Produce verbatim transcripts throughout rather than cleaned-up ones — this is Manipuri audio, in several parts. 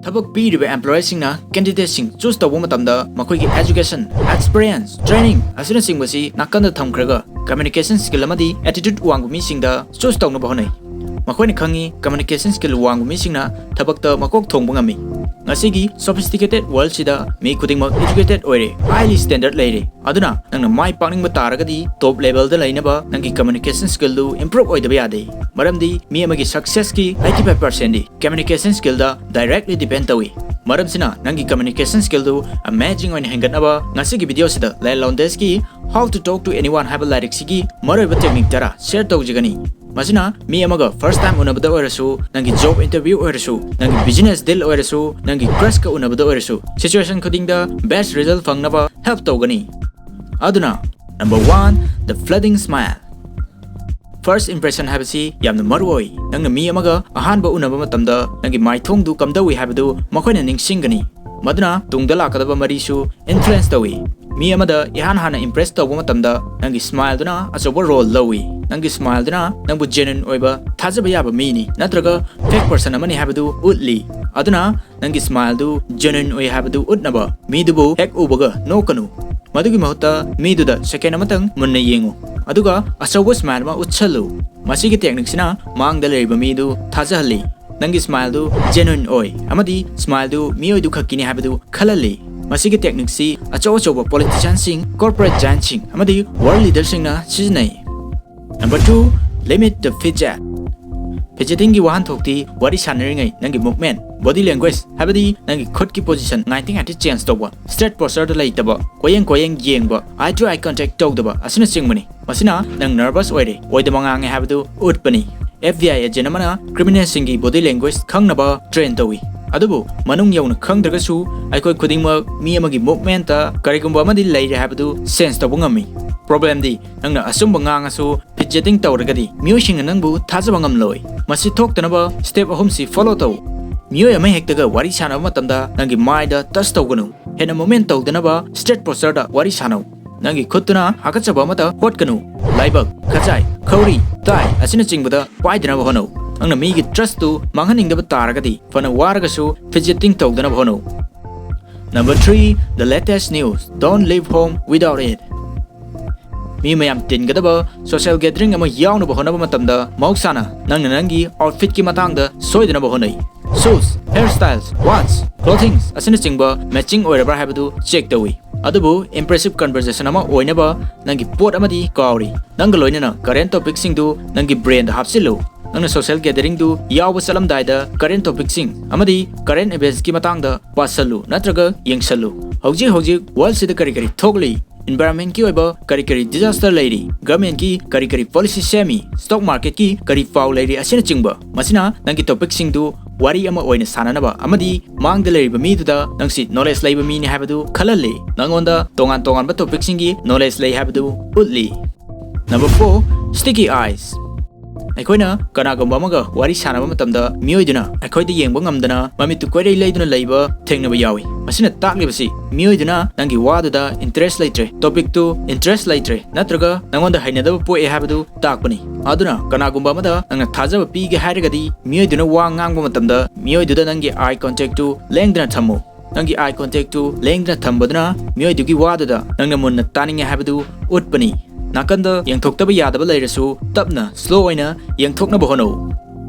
ꯊꯕꯛ ꯄꯤꯔꯤꯕ employerꯁꯤꯡꯅ candidateꯁꯤꯡ choose ꯇꯧꯕ ꯃꯇꯝꯗ ꯃꯈꯣꯏꯒꯤ education, experience, training ꯑꯁꯤꯅꯆꯤꯡꯕꯁꯤ ꯅꯥꯀꯟꯗ ꯊꯝꯈ꯭ꯔꯒ communication skill ꯑꯃꯗꯤ attitude ꯋꯥꯡꯕ ꯃꯤꯁꯤꯡꯗ choose ꯇꯧꯅꯕ ꯍꯣꯠꯅꯩ꯫ ꯃꯈꯣꯏꯅ ꯈꯪꯏ communication skill ꯋꯥꯡꯕ ꯃꯤꯁꯤꯡꯅ ꯊꯕꯛꯇ ꯃꯀꯣꯛ ꯊꯣꯡꯕ ꯉꯝꯃꯤ꯫ ꯉꯁꯤꯒꯤ sophisticated worldꯁꯤꯗ ꯃꯤ ꯈꯨꯗꯤꯡꯃꯛ educated ꯑꯣꯏꯔꯦ, highly standard ꯂꯩꯔꯦ꯫ ꯑꯗꯨꯅ ꯅꯪꯅ ꯃꯥꯏ ꯄꯥꯛꯅꯤꯡꯕ ꯇꯥꯔꯒꯗꯤ top levelꯗ ꯂꯩꯅꯕ ꯅꯪꯒꯤ communication skillꯗꯨ improve ꯑꯣꯏꯗꯕ ꯌꯥꯗꯦ꯫ ꯃꯔꯝꯗꯤ ꯃꯤ ꯑꯃꯒꯤ successꯀꯤ eighty five percentꯗꯤ communication skillꯗ directly depend ꯇꯧꯏ꯫ ꯃꯔꯝꯁꯤꯅ ꯅꯪꯒꯤ communication skillꯗꯨ amazing ꯑꯣꯏꯅ ꯍꯦꯟꯒꯠꯅꯕ ꯉꯁꯤꯒꯤ videoꯁꯤꯗ Lyle Laundesꯀꯤ How to Talk to Anyone ꯍꯥꯏꯕ ꯂꯥꯏꯔꯤꯛꯁꯤꯒꯤ ꯃꯔꯨꯑꯣꯏꯕ technique ꯇꯔꯥ share ꯇꯧꯖꯒꯅꯤ꯫ ꯃꯁꯤꯅ ꯃꯤ ꯑꯃꯒ first time ꯎꯅꯕꯗ ꯑꯣꯏꯔꯁꯨ, ꯅꯪꯒꯤ job interview ꯑꯣꯏꯔꯁꯨ, ꯅꯪꯒꯤ business deal ꯑꯣꯏꯔꯁꯨ, ꯅꯪꯒꯤ crushꯀ ꯎꯅꯕꯗ ꯑꯣꯏꯔꯁꯨ, situation ꯈꯨꯗꯤꯡꯗ best result ꯐꯪꯅꯕ help ꯇꯧꯒꯅꯤ꯫ ꯑꯗꯨꯅ number one, the fleeting smile. First impression ꯍꯥꯏꯕꯁꯤ ꯌꯥꯝꯅ ꯃꯔꯨ ꯑꯣꯏ꯫ ꯅꯪꯅ ꯃꯤ ꯑꯃꯒ ꯑꯍꯥꯟꯕ ꯎꯅꯕ ꯃꯇꯝꯗ ꯅꯪꯒꯤ ꯃꯥꯏꯊꯣꯡꯗꯨ ꯀꯝꯗꯧꯏ ꯍꯥꯏꯕꯗꯨ ꯃꯈꯣꯏꯅ ꯅꯤꯡꯁꯤꯡꯒꯅꯤ꯫ ꯃꯗꯨꯅ ꯇꯨꯡꯗ ꯂꯥꯛꯀꯗꯕ ꯃꯔꯤꯁꯨ influence ꯇꯧꯏ꯫ ꯃꯤ ꯑꯃꯗ ꯏꯍꯥꯟ ꯍꯥꯟꯅ impress ꯇꯧꯕ ꯃꯇꯝꯗ ꯅꯪꯒꯤ smileꯗꯨꯅ ꯑꯆꯧꯕ role ꯂꯧꯏ꯫ ꯅꯪꯒꯤ smileꯗꯨꯅ ꯅꯪꯕꯨ genuine ꯑꯣꯏꯕ, ꯊꯥꯖꯕ ꯌꯥꯕ ꯃꯤꯅꯤ ꯅꯠꯇ꯭ꯔꯒ fake person ꯑꯃꯅꯤ ꯍꯥꯏꯕꯗꯨ ꯎꯠꯂꯤ꯫ ꯑꯗꯨꯅ ꯅꯪꯒꯤ smileꯗꯨ genuine ꯑꯣꯏ ꯍꯥꯏꯕꯗꯨ ꯎꯠꯅꯕ ꯃꯤꯗꯨꯕꯨ ꯍꯦꯛ ꯎꯕꯒ ꯅꯣꯛꯀꯅꯨ꯫ ꯃꯗꯨꯒꯤ ꯃꯍꯨꯠꯇ ꯃꯤꯗꯨꯗ second ꯑꯃꯇꯪ ꯃꯨꯟꯅ ꯌꯦꯡꯉꯨ, ꯑꯗꯨꯒ ꯑꯆꯧꯕ smile ꯑꯃ ꯎꯠꯁꯜꯂꯨ꯫ ꯃꯁꯤꯒꯤ techniqueꯁꯤꯅ ꯃꯥꯡꯗ ꯂꯩꯔꯤꯕ ꯃꯤꯗꯨ ꯊꯥꯖꯍꯜꯂꯤ꯫ ꯅꯪꯒꯤ smileꯗꯨ genuine ꯑꯣꯏ ꯑꯃꯗꯤ smileꯗꯨ ꯃꯤꯑꯣꯏꯗꯨ ꯈꯛꯀꯤꯅꯤ ꯍꯥꯏꯕꯗꯨ ꯈꯜꯍꯜꯂꯤ꯫ ꯃꯁꯤꯒꯤ techniqueꯁꯤ ꯑꯆꯧ ꯑꯆꯧꯕ politicianꯁꯤꯡ, corporate giantꯁꯤꯡ ꯑꯃꯗꯤ world leaderꯁꯤꯡꯅ ꯁꯤꯖꯤꯟꯅꯩ꯫ Number two, limit the fidget. Fidgetingꯒꯤ ꯋꯥꯍꯟꯊꯣꯛꯇꯤ ꯋꯥꯔꯤ ꯁꯥꯟꯅꯔꯤꯉꯩ ꯅꯪꯒꯤ movement, body language, ꯍꯥꯏꯕꯗꯤ ꯅꯪꯒꯤ ꯈꯨꯠꯀꯤ position ninety ninety change ꯇꯧꯕ, straight postureꯗ ꯂꯩꯇꯕ, ꯀꯣꯌꯦꯡ ꯀꯣꯌꯦꯡ ꯌꯦꯡꯕ, eye to eye contact ꯇꯧꯗꯕ ꯑꯁꯤꯅꯆꯤꯡꯕꯅꯤ꯫ ꯃꯁꯤꯅ ꯅꯪ nervous ꯑꯣꯏꯔꯦ, ꯑꯣꯏꯗꯕ ꯉꯥꯡꯉꯦ ꯍꯥꯏꯕꯗꯨ ꯎꯠꯄꯅꯤ꯫ FBI agent ꯑꯃꯅ criminalꯁꯤꯡꯒꯤ body language ꯈꯪꯅꯕ train ꯇꯧꯏ꯫ ꯑꯗꯨꯕꯨ ꯃꯅꯨꯡ ꯌꯧꯅ ꯈꯪꯗ꯭ꯔꯒꯁꯨ ꯑꯩꯈꯣꯏ ꯈꯨꯗꯤꯡꯃꯛ ꯃꯤ ꯑꯃꯒꯤ movementꯇ ꯀꯔꯤꯒꯨꯝꯕ ꯑꯃꯗꯤ ꯂꯩꯔꯦ ꯍꯥꯏꯕꯗꯨ sense ꯇꯧꯕ ꯉꯝꯃꯤ꯫ Problemꯗꯤ ꯅꯪꯅ ꯑꯆꯨꯝꯕ ꯉꯥꯡꯉꯁꯨ fidgeting ꯇꯧꯔꯒꯗꯤ ꯃꯤꯑꯣꯏꯁꯤꯡꯅ ꯅꯪꯕꯨ ꯊꯥꯖꯕ ꯉꯝꯂꯣꯏ꯫ ꯃꯁꯤ ꯊꯣꯛꯇꯅꯕ step ꯑꯍꯨꯝꯁꯤ follow ꯇꯧ꯫ ꯃꯤꯑꯣꯏ ꯑꯃ ꯍꯦꯛꯇꯒ ꯋꯥꯔꯤ ꯁꯥꯟꯅꯕ ꯃꯇꯝꯗ ꯅꯪꯒꯤ ꯃꯥꯏꯗ touch ꯇꯧꯒꯅꯨ꯫ ꯍꯦꯟꯅ movement ꯇꯧꯗꯅꯕ straight postureꯗ ꯋꯥꯔꯤ ꯁꯥꯟꯅꯧ꯫ ꯅꯪꯒꯤ ꯈꯨꯠꯇꯨꯅ ꯍꯥꯀꯠꯆꯕ ꯑꯃꯠꯇ ꯍꯣꯠꯀꯅꯨ꯫ ꯂꯥꯏꯕꯛ, ꯈꯖꯥꯏ, ꯈꯧꯔꯤ, ꯇꯥꯏ ꯑꯁꯤꯅꯆꯤꯡꯕꯗ ꯄꯥꯏꯗꯅꯕ ꯍꯣꯠꯅꯧ꯫ ꯅꯪꯅ ꯃꯤꯒꯤ trust ꯇꯨ ꯃꯥꯡꯍꯟꯅꯤꯡꯗꯕ ꯇꯥꯔꯒꯗꯤ ꯐꯅ ꯋꯥꯔꯒꯁꯨ fidgeting ꯇꯧꯗꯅꯕ ꯍꯣꯠꯅꯧ꯫ Number three, the latest news. Don't leave home without it. ꯃꯤ ꯃꯌꯥꯝ ꯇꯤꯟꯒꯗꯕ social gathering ꯑꯃ ꯌꯥꯎꯅꯕ ꯍꯣꯠꯅꯕ ꯃꯇꯝꯗ ꯃꯍꯧꯁꯥꯅ ꯅꯪꯅ ꯅꯪꯒꯤ outfit ꯀꯤ ꯃꯇꯥꯡꯗ ꯁꯣꯏꯗꯅꯕ ꯍꯣꯠꯅꯩ꯫ Shoes, hairstyles, watch, clothing ꯑꯁꯤꯅꯆꯤꯡꯕ matching ꯑꯣꯏꯔꯕ꯭ꯔꯥ ꯍꯥꯏꯕꯗꯨ check ꯇꯧꯏ꯫ ꯑꯗꯨꯕꯨ impressive conversation ꯑꯃ ꯑꯣꯏꯅꯕ ꯅꯪꯒꯤ ꯄꯣꯠ ꯑꯃꯗꯤ ꯀꯥꯎꯔꯤ꯫ ꯅꯪꯒ ꯂꯣꯏꯅꯅ current topic ꯁꯤꯡꯗꯨ ꯅꯪꯒꯤ brain ꯗ ꯍꯥꯞꯆꯤꯜꯂꯨ꯫ ꯅꯪꯅ social gathering ꯗꯨ ꯌꯥꯎꯕ ꯆꯠꯂꯝꯗꯥꯏꯗ current topic ꯁꯤꯡ ꯑꯃꯗꯤ current events ꯀꯤ ꯃꯇꯥꯡꯗ ꯄꯥꯁꯜꯂꯨ ꯅꯠꯇ꯭ꯔꯒ ꯌꯦꯡꯁꯜꯂꯨ꯫ ꯍꯧꯖꯤꯛ ꯍꯧꯖꯤꯛ world ꯁꯤꯗ ꯀꯔꯤ ꯀꯔꯤ ꯊꯣꯛꯂꯤ, environment ꯀꯤ ꯑꯣꯏꯕ ꯀꯔꯤ ꯀꯔꯤ disaster ꯂꯩꯔꯤ, government ꯀꯤ ꯀꯔꯤ ꯀꯔꯤ policy ꯁꯦꯝꯃꯤ, stock market ꯀꯤ ꯀꯔꯤ ꯄꯥꯎ ꯂꯩꯔꯤ ꯑꯁꯤꯅꯆꯤꯡꯕ꯫ ꯃꯁꯤꯅ ꯅꯪꯒꯤ topic ꯁꯤꯡꯗꯨ ꯋꯥꯔꯤ ꯑꯃ ꯑꯣꯏꯅ ꯁꯥꯅꯅꯕ ꯑꯃꯗꯤ ꯃꯥꯡꯗ ꯂꯩꯔꯤꯕ ꯃꯤꯗꯨꯗ ꯅꯪꯁꯤ knowledge ꯂꯩꯕ ꯃꯤꯅꯤ ꯍꯥꯏꯕꯗꯨ ꯈꯜꯍꯜꯂꯤ꯫ ꯅꯪꯉꯣꯟꯗ ꯇꯣꯉꯥꯟ ꯇꯣꯉꯥꯟꯕ topic ꯁꯤꯡꯒꯤ knowledge ꯂꯩ ꯍꯥꯏꯕꯗꯨ ꯎꯠꯂꯤ꯫ Number four, sticky eyes. ꯑꯩꯈꯣꯏꯅ ꯀꯅꯥꯒꯨꯝꯕ ꯑꯃꯒ ꯋꯥꯔꯤ ꯁꯥꯟꯅꯕ ꯃꯇꯝꯗ ꯃꯤꯑꯣꯏꯗꯨꯅ ꯑꯩꯈꯣꯏꯗ ꯌꯦꯡꯕ ꯉꯝꯗꯅ ꯃꯃꯤꯠꯇꯨ ꯀꯣꯏꯔꯩ ꯂꯩꯗꯨꯅ ꯂꯩꯕ ꯊꯦꯡꯅꯕ ꯌꯥꯎꯏ꯫ ꯃꯁꯤꯅ ꯇꯥꯛꯂꯤꯕꯁꯤ ꯃꯤꯑꯣꯏꯗꯨꯅ ꯅꯪꯒꯤ ꯋꯥꯗꯨꯗ interest ꯂꯩꯇ꯭ꯔꯦ, topic ꯇꯨ interest ꯂꯩꯇ꯭ꯔꯦ, ꯅꯠꯇ꯭ꯔꯒ ꯅꯪꯉꯣꯟꯗ ꯍꯩꯅꯗꯕ ꯄꯣꯛꯑꯦ ꯍꯥꯏꯕꯗꯨ ꯇꯥꯛꯄꯅꯤ꯫ ꯑꯗꯨꯅ ꯀꯅꯥꯒꯨꯝꯕ ꯑꯃꯗ ꯅꯪꯅ ꯊꯥꯖꯕ ꯄꯤꯒꯦ ꯍꯥꯏꯔꯒꯗꯤ ꯃꯤꯑꯣꯏꯗꯨꯅ ꯋꯥ ꯉꯥꯡꯕ ꯃꯇꯝꯗ ꯃꯤꯑꯣꯏꯗꯨꯗ ꯅꯪꯒꯤ eye contact ꯇꯨ ꯂꯦꯡꯗꯅ ꯊꯝꯃꯨ꯫ ꯅꯪꯒꯤ eye contact ꯇꯨ ꯂꯦꯡꯗꯅ ꯊꯝꯕꯗꯨꯅ ꯃꯤꯑꯣꯏꯗꯨꯒꯤ ꯋꯥꯗꯨꯗ ꯅꯪꯅ ꯃꯨꯟꯅ ꯇꯥꯅꯤꯡꯉꯦ ꯍꯥꯏꯕꯗꯨ ꯎꯠꯄꯅꯤ꯫ ꯅꯥꯀꯟꯗ ꯌꯦꯡꯊꯣꯛꯇꯕ ꯌꯥꯗꯕ ꯂꯩꯔꯁꯨ ꯇꯞꯅ slow ꯑꯣꯏꯅ ꯌꯦꯡꯊꯣꯛꯅꯕ ꯍꯣꯠꯅꯧ꯫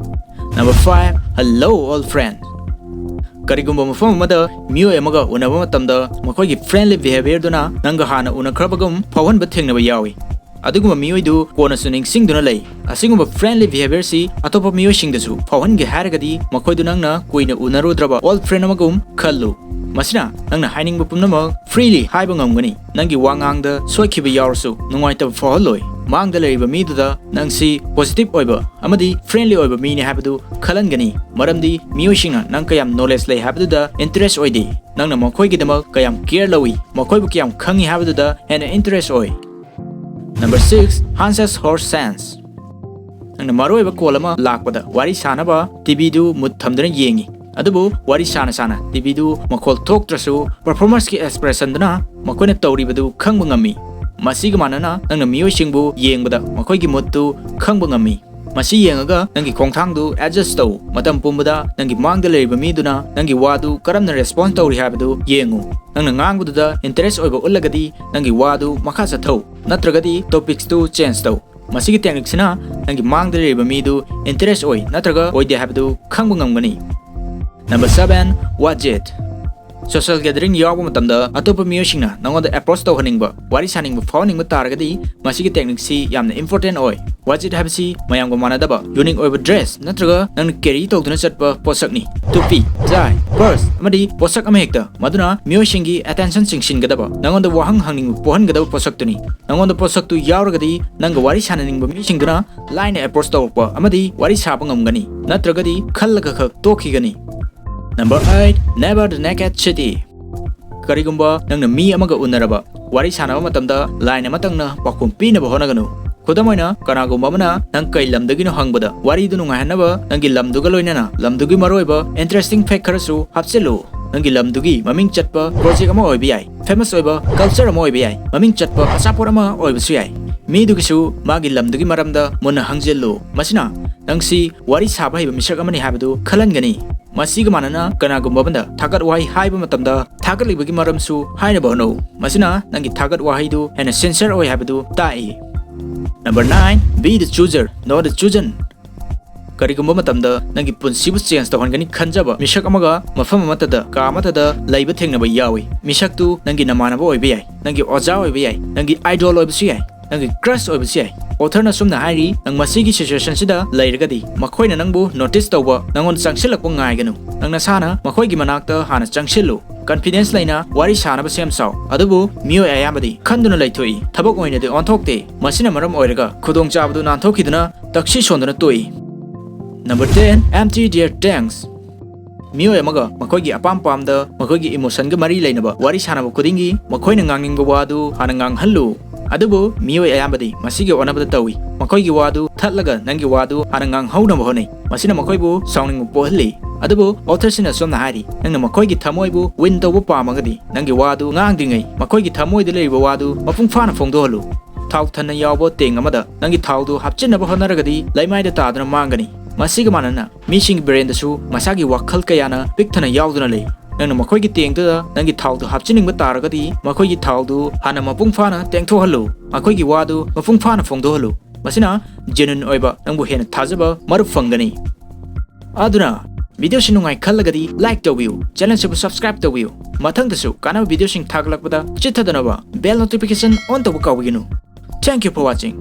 Number five, hello old friend. ꯀꯔꯤꯒꯨꯝꯕ ꯃꯐꯝ ꯑꯃꯗ ꯃꯤꯑꯣꯏ ꯑꯃꯒ ꯎꯅꯕ ꯃꯇꯝꯗ ꯃꯈꯣꯏꯒꯤ friendly behavior ꯗꯨꯅ ꯅꯪꯒ ꯍꯥꯟꯅ ꯎꯅꯈ꯭ꯔꯕꯒꯨꯝ ꯐꯥꯎꯍꯟꯕ ꯊꯦꯡꯅꯕ ꯌꯥꯎꯏ꯫ ꯑꯗꯨꯒꯨꯝꯕ ꯃꯤꯑꯣꯏꯗꯨ ꯀꯣꯟꯅꯁꯨ ꯅꯤꯡꯁꯤꯡꯗꯨꯅ ꯂꯩ꯫ ꯑꯁꯤꯒꯨꯝꯕ friendly behavior ꯁꯤ ꯑꯇꯣꯞꯄ ꯃꯤꯑꯣꯏꯁꯤꯡꯗꯁꯨ ꯐꯥꯎꯍꯟꯒꯦ ꯍꯥꯏꯔꯒꯗꯤ ꯃꯈꯣꯏꯗꯨ ꯅꯪꯅ ꯀꯨꯏꯅ ꯎꯅꯔꯨꯗ꯭ꯔꯕ old friend ꯑꯃꯒꯨꯝ ꯈꯜꯂꯨ꯫ ꯃꯁꯤꯅ ꯅꯪꯅ ꯍꯥꯏꯅꯤꯡꯕ ꯄꯨꯝꯅꯃꯛ freely ꯍꯥꯏꯕ ꯉꯝꯒꯅꯤ꯫ ꯅꯪꯒꯤ ꯋꯥꯉꯥꯡꯗ ꯁꯣꯏꯈꯤꯕ ꯌꯥꯎꯔꯁꯨ ꯅꯨꯡꯉꯥꯏꯇꯕ ꯐꯥꯎꯍꯜꯂꯣꯏ꯫ ꯃꯥꯡꯗ ꯂꯩꯔꯤꯕ ꯃꯤꯗꯨꯗ ꯅꯪꯁꯤ positive ꯑꯣꯏꯕ ꯑꯃꯗꯤ friendly ꯑꯣꯏꯕ ꯃꯤꯅꯤ ꯍꯥꯏꯕꯗꯨ ꯈꯜꯍꯟꯒꯅꯤ, ꯃꯔꯝꯗꯤ ꯃꯤꯑꯣꯏꯁꯤꯡꯅ ꯅꯪ ꯀꯌꯥꯝ knowledge ꯂꯩ ꯍꯥꯏꯕꯗꯨꯗ interest ꯑꯣꯏꯗꯦ꯫ ꯅꯪꯅ ꯃꯈꯣꯏꯒꯤꯗꯃꯛ ꯀꯌꯥꯝ care ꯂꯧꯏ, ꯃꯈꯣꯏꯕꯨ ꯀꯌꯥꯝ ꯈꯪꯏ ꯍꯥꯏꯕꯗꯨꯗ ꯍꯦꯟꯅ interest ꯑꯣꯏ꯫ Number six, hunches or sense. ꯅꯪꯅ ꯃꯔꯨꯑꯣꯏꯕ call ꯑꯃ ꯂꯥꯛꯄꯗ ꯋꯥꯔꯤ ꯁꯥꯅꯕ TV ꯗꯨ ꯃꯨꯠ ꯊꯝꯗꯨꯅ ꯌꯦꯡꯏ꯫ ꯑꯗꯨꯕꯨ ꯋꯥꯔꯤ ꯁꯥꯅ ꯁꯥꯅ TV ꯗꯨ ꯃꯈꯣꯜ ꯊꯣꯛꯇ꯭ꯔꯁꯨ performers ꯀꯤ expression ꯗꯨꯅ ꯃꯈꯣꯏꯅ ꯇꯧꯔꯤꯕꯗꯨ ꯈꯪꯕ ꯉꯝꯃꯤ꯫ ꯃꯁꯤꯒ ꯃꯥꯟꯅꯅ ꯅꯪꯅ ꯃꯤꯑꯣꯏꯁꯤꯡꯕꯨ ꯌꯦꯡꯕꯗ ꯃꯈꯣꯏꯒꯤ mood ꯇꯨ ꯈꯪꯕ ꯉꯝꯃꯤ꯫ ꯃꯁꯤ ꯌꯦꯡꯉꯒ ꯅꯪꯒꯤ ꯈꯣꯡꯊꯥꯡꯗꯨ adjust ꯇꯧ꯫ ꯃꯇꯝ ꯄꯨꯝꯕꯗ ꯅꯪꯒꯤ ꯃꯥꯡꯗ ꯂꯩꯔꯤꯕ ꯃꯤꯗꯨꯅ ꯅꯪꯒꯤ ꯋꯥꯗꯨ ꯀꯔꯝꯅ response ꯇꯧꯔꯤ ꯍꯥꯏꯕꯗꯨ ꯌꯦꯡꯉꯨ꯫ ꯅꯪꯅ ꯉꯥꯡꯕꯗꯨꯗ interest ꯑꯣꯏꯕ ꯎꯠꯂꯒꯗꯤ ꯅꯪꯒꯤ ꯋꯥꯗꯨ ꯃꯈꯥ ꯆꯠꯊꯧ, ꯅꯠꯇ꯭ꯔꯒꯗꯤ topics ꯇꯨ change ꯇꯧ꯫ ꯃꯁꯤꯒꯤ technique ꯁꯤꯅ ꯅꯪꯒꯤ ꯃꯥꯡꯗ ꯂꯩꯔꯤꯕ ꯃꯤꯗꯨ interest ꯑꯣꯏ ꯅꯠꯇ꯭ꯔꯒ ꯑꯣꯏꯗꯦ ꯍꯥꯏꯕꯗꯨ ꯈꯪꯕ ꯉꯝꯒꯅꯤ꯫ Number seven, what it. Social gathering ꯌꯥꯎꯕ ꯃꯇꯝꯗ ꯑꯇꯣꯞꯄ ꯃꯤꯑꯣꯏꯁꯤꯡꯅ ꯅꯉꯣꯟꯗ approach ꯇꯧꯍꯟꯅꯤꯡꯕ, ꯋꯥꯔꯤ ꯁꯥꯅꯤꯡꯕ ꯐꯥꯎꯍꯟꯅꯤꯡꯕ ꯇꯥꯔꯒꯗꯤ ꯃꯁꯤꯒꯤ technique ꯁꯤ ꯌꯥꯝꯅ important ꯑꯣꯏ꯫ What it ꯍꯥꯏꯕꯁꯤ ꯃꯌꯥꯝꯒ ꯃꯥꯟꯅꯗꯕ, unique ꯑꯣꯏꯕ dress ꯅꯠꯇ꯭ꯔꯒ ꯅꯪꯅ carry ꯇꯧꯗꯨꯅ ꯆꯠꯄ ꯄꯣꯠꯁꯛꯅꯤ꯫ ꯇꯨꯄꯤ, tie, purse ꯑꯃꯗꯤ ꯄꯣꯠꯁꯛ ꯑꯃꯍꯦꯛꯇ, ꯃꯗꯨꯅ ꯃꯤꯑꯣꯏꯁꯤꯡꯒꯤ attention ꯆꯤꯡꯁꯤꯟꯒꯗꯕ, ꯅꯉꯣꯟꯗ ꯋꯥꯍꯪ ꯍꯪꯅꯤꯡꯕ ꯄꯣꯛꯍꯟꯒꯗꯕ ꯄꯣꯠꯁꯛꯇꯨꯅꯤ꯫ ꯅꯉꯣꯟꯗ ꯄꯣꯠꯁꯛꯇꯨ ꯌꯥꯎꯔꯒꯗꯤ ꯅꯪꯒ ꯋꯥꯔꯤ ꯁꯥꯟꯅꯅꯤꯡꯕ ꯃꯤꯁꯤꯡꯗꯨꯅ ꯂꯥꯏꯅ approach ꯇꯧꯔꯛꯄ ꯑꯃꯗꯤ ꯋꯥꯔꯤ ꯁꯥꯕ ꯉꯝꯒꯅꯤ, ꯅꯠꯇ꯭ꯔꯒꯗꯤ ꯈꯜꯂꯒ ꯈꯛ ꯇꯣꯛꯈꯤꯒꯅꯤ꯫ Number eight, never the naked city. ꯀꯔꯤꯒꯨꯝꯕ ꯅꯪꯅ ꯃꯤ ꯑꯃꯒ ꯎꯅꯔꯕ, ꯋꯥꯔꯤ ꯁꯥꯟꯅꯕ ꯃꯇꯝꯗ line ꯑꯃꯇꯪꯅ ꯄꯥꯎꯈꯨꯝ ꯄꯤꯅꯕ ꯍꯣꯠꯅꯒꯅꯨ꯫ ꯈꯨꯗꯝ ꯑꯣꯏꯅ, ꯀꯅꯥꯒꯨꯝꯕ ꯑꯃꯅ ꯅꯪ ꯀꯩ ꯂꯝꯗꯒꯤꯅꯣ ꯍꯪꯕꯗ, ꯋꯥꯔꯤꯗꯨ ꯅꯨꯡꯉꯥꯏꯍꯟꯅꯕ ꯅꯪꯒꯤ ꯂꯝꯗꯨꯒ ꯂꯣꯏꯅꯅ ꯂꯝꯗꯨꯒꯤ ꯃꯔꯨꯑꯣꯏꯕ interesting fact ꯈꯔꯁꯨ ꯍꯥꯞꯆꯤꯜꯂꯨ꯫ ꯅꯪꯒꯤ ꯂꯝꯗꯨꯒꯤ ꯃꯃꯤꯡ ꯆꯠꯄ project ꯑꯃ ꯑꯣꯏꯕ ꯌꯥꯏ, famous ꯑꯣꯏꯕ culture ꯑꯃ ꯑꯣꯏꯕ ꯌꯥꯏ, ꯃꯃꯤꯡ ꯆꯠꯄ ꯑꯆꯥꯄꯣꯠ ꯑꯃ ꯑꯣꯏꯕꯁꯨ ꯌꯥꯏ꯫ ꯃꯤꯗꯨꯒꯤꯁꯨ ꯃꯥꯒꯤ ꯂꯝꯗꯨꯒꯤ ꯃꯔꯝꯗ ꯃꯨꯟꯅ ꯍꯪꯖꯤꯜꯂꯨ꯫ ꯃꯁꯤꯅ ꯅꯪꯁꯤ ꯋꯥꯔꯤ ꯁꯥꯕ ꯍꯩꯕ ꯃꯤꯁꯛ ꯑꯃꯅꯤ ꯍꯥꯏꯕꯗꯨ ꯈꯜꯍꯟꯒꯅꯤ꯫ ꯃꯁꯤꯒ ꯃꯥꯟꯅꯅ, ꯀꯅꯥꯒꯨꯝꯕ ꯑꯃꯗ ꯊꯥꯒꯠ ꯋꯥꯍꯩ ꯍꯥꯏꯕ ꯃꯇꯝꯗ ꯊꯥꯒꯠꯂꯤꯕꯒꯤ ꯃꯔꯝꯁꯨ ꯍꯥꯏꯅꯕ ꯍꯣꯠꯅꯧ꯫ ꯃꯁꯤꯅ ꯅꯪꯒꯤ ꯊꯥꯒꯠ ꯋꯥꯍꯩꯗꯨ ꯍꯦꯟꯅ sincere ꯑꯣꯏ ꯍꯥꯏꯕꯗꯨ ꯇꯥꯛꯏ꯫ Number nine, be the chooser, not the chosen. ꯀꯔꯤꯒꯨꯝꯕ ꯃꯇꯝꯗ ꯅꯪꯒꯤ ꯄꯨꯟꯁꯤꯕꯨ change ꯇꯧꯍꯟꯒꯅꯤ ꯈꯟꯖꯕ ꯃꯤꯁꯛ ꯑꯃꯒ ꯃꯐꯝ ꯑꯃꯠꯇꯗ, ꯀꯥ ꯑꯃꯠꯇꯗ ꯂꯩꯕ ꯊꯦꯡꯅꯕ ꯌꯥꯎꯏ꯫ ꯃꯤꯁꯛꯇꯨ ꯅꯪꯒꯤ ꯅꯃꯥꯟꯅꯕ ꯑꯣꯏꯕ ꯌꯥꯏ, ꯅꯪꯒꯤ ꯑꯣꯖꯥ ꯑꯣꯏꯕ ꯌꯥꯏ, ꯅꯪꯒꯤ idol ꯑꯣꯏꯕꯁꯨ ꯌꯥꯏ, ꯅꯪꯒꯤ crush ꯑꯣꯏꯕꯁꯨ ꯌꯥꯏ꯫ Author ꯅ ꯑꯁꯨꯝꯅ ꯍꯥꯏꯔꯤ, ꯅꯪ ꯃꯁꯤꯒꯤ situation ꯁꯤꯗ ꯂꯩꯔꯒꯗꯤ ꯃꯈꯣꯏꯅ ꯅꯪꯕꯨ notice ꯇꯧꯕ, ꯅꯪꯉꯣꯟꯗ ꯆꯪꯁꯤꯜꯂꯛꯄ ꯉꯥꯏꯒꯅꯨ꯫ ꯅꯪ ꯅꯁꯥꯅ ꯃꯈꯣꯏꯒꯤ ꯃꯅꯥꯛꯇ ꯍꯥꯟꯅ ꯆꯪꯁꯤꯜꯂꯨ꯫ Confidence ꯂꯩꯅ ꯋꯥꯔꯤ ꯁꯥꯅꯕ ꯁꯦꯝ ꯁꯥꯎ꯫ ꯑꯗꯨꯕꯨ ꯃꯤꯑꯣꯏ ꯑꯌꯥꯝꯕꯗꯤ ꯈꯟꯗꯨꯅ ꯂꯩꯊꯣꯛꯏ, ꯊꯕꯛ ꯑꯣꯏꯅꯗꯤ ꯑꯣꯟꯊꯣꯛꯇꯦ꯫ ꯃꯁꯤꯅ ꯃꯔꯝ ꯑꯣꯏꯔꯒ ꯈꯨꯗꯣꯡꯆꯥꯕꯗꯨ ꯅꯥꯟꯊꯣꯛꯈꯤꯗꯨꯅ ꯇꯛꯁꯤ ꯁꯣꯟꯗꯨꯅ ꯇꯣꯛꯏ꯫ Number ten, empty their tanks. ꯃꯤꯑꯣꯏ ꯑꯃꯒ ꯃꯈꯣꯏꯒꯤ ꯑꯄꯥꯝ ꯄꯥꯝꯗ, ꯃꯈꯣꯏꯒꯤ emotion ꯒ ꯃꯔꯤ ꯂꯩꯅꯕ ꯋꯥꯔꯤ ꯁꯥꯟꯅꯕ ꯈꯨꯗꯤꯡꯒꯤ ꯃꯈꯣꯏꯅ ꯉꯥꯡꯅꯤꯡꯕ ꯋꯥꯗꯨ ꯍꯥꯟꯅ ꯉꯥꯡꯍꯜꯂꯨ꯫ ꯑꯗꯨꯕꯨ ꯃꯤꯑꯣꯏ ꯑꯌꯥꯝꯕꯗꯤ ꯃꯁꯤꯒꯤ ꯑꯣꯟꯅꯕꯗ ꯇꯧꯏ꯫ ꯃꯈꯣꯏꯒꯤ ꯋꯥꯗꯨ ꯊꯠꯂꯒ ꯅꯪꯒꯤ ꯋꯥꯗꯨ ꯍꯥꯟꯅ ꯉꯥꯡꯍꯧꯅꯕ ꯍꯣꯠꯅꯩ꯫ ꯃꯁꯤꯅ ꯃꯈꯣꯏꯕꯨ ꯁꯥꯎꯅꯤꯡꯕ ꯄꯣꯛꯍꯜꯂꯤ꯫ ꯑꯗꯨꯕꯨ author ꯁꯤꯅ ꯑꯁꯨꯝꯅ ꯍꯥꯏꯔꯤ, ꯅꯪꯅ ꯃꯈꯣꯏꯒꯤ ꯊꯃꯣꯏꯕꯨ win ꯇꯧꯕ ꯄꯥꯝꯃꯒꯗꯤ ꯅꯪꯒꯤ ꯋꯥꯗꯨ ꯉꯥꯡꯗ꯭ꯔꯤꯉꯩ ꯃꯈꯣꯏꯒꯤ ꯊꯃꯣꯏꯗ ꯂꯩꯔꯤꯕ ꯋꯥꯗꯨ ꯃꯄꯨꯡ ꯐꯥꯅ ꯐꯣꯡꯗꯣꯛꯍꯜꯂꯨ꯫ ꯊꯥꯎ ꯊꯟꯅ ꯌꯥꯎꯕ ꯇꯦꯡ ꯑꯃꯗ ꯅꯪꯒꯤ ꯊꯥꯎꯗꯨ ꯍꯥꯞꯆꯤꯟꯅꯕ ꯍꯣꯠꯅꯔꯒꯗꯤ ꯂꯩꯃꯥꯏꯗ ꯇꯥꯗꯨꯅ ꯃꯥꯡꯒꯅꯤ꯫ ꯃꯁꯤꯒ ꯃꯥꯟꯅꯅ ꯃꯤꯁꯤꯡꯒꯤ ꯕ꯭ꯔꯦꯟꯗꯁꯨ ꯃꯁꯥꯒꯤ ꯋꯥꯈꯜ ꯀꯌꯥꯅ ꯄꯤꯛ ꯊꯟꯅ ꯌꯥꯎꯗꯨꯅ ꯂꯩ꯫ ꯅꯪꯅ ꯃꯈꯣꯏꯒꯤ ꯇꯦꯡꯗꯨꯗ ꯅꯪꯒꯤ ꯊꯥꯎꯗꯨ ꯍꯥꯞꯆꯤꯟꯅꯤꯡꯕ ꯇꯥꯔꯒꯗꯤ ꯃꯈꯣꯏꯒꯤ ꯊꯥꯎꯗꯨ ꯍꯥꯟꯅ ꯃꯄꯨꯡ ꯐꯥꯅ ꯇꯦꯡꯊꯣꯛꯍꯜꯂꯨ꯫ ꯃꯈꯣꯏꯒꯤ ꯋꯥꯗꯨ ꯃꯄꯨꯡ ꯐꯥꯅ ꯐꯣꯡꯗꯣꯛꯍꯜꯂꯨ꯫ ꯃꯁꯤꯅ genuine ꯑꯣꯏꯕ ꯅꯪꯕꯨ ꯍꯦꯟꯅ ꯊꯥꯖꯕ ꯃꯔꯨꯞ ꯐꯪꯒꯅꯤ꯫ ꯑꯗꯨꯅ video ꯁꯤ ꯅꯨꯡꯉꯥꯏ ꯈꯜꯂꯒꯗꯤ like ꯇꯧꯕꯤꯌꯨ, channel ꯁꯤꯕꯨ subscribe ꯇꯧꯕꯤꯌꯨ꯫ ꯃꯊꯪꯗꯁꯨ ꯀꯥꯟꯅꯕ video ꯁꯤꯡ ꯊꯥꯒꯠꯂꯛꯄꯗ ꯆꯤꯠꯊꯗꯅꯕ bell notification on ꯇꯧꯕ ꯀꯥꯎꯕꯤꯒꯅꯨ꯫ Thank you for watching꯫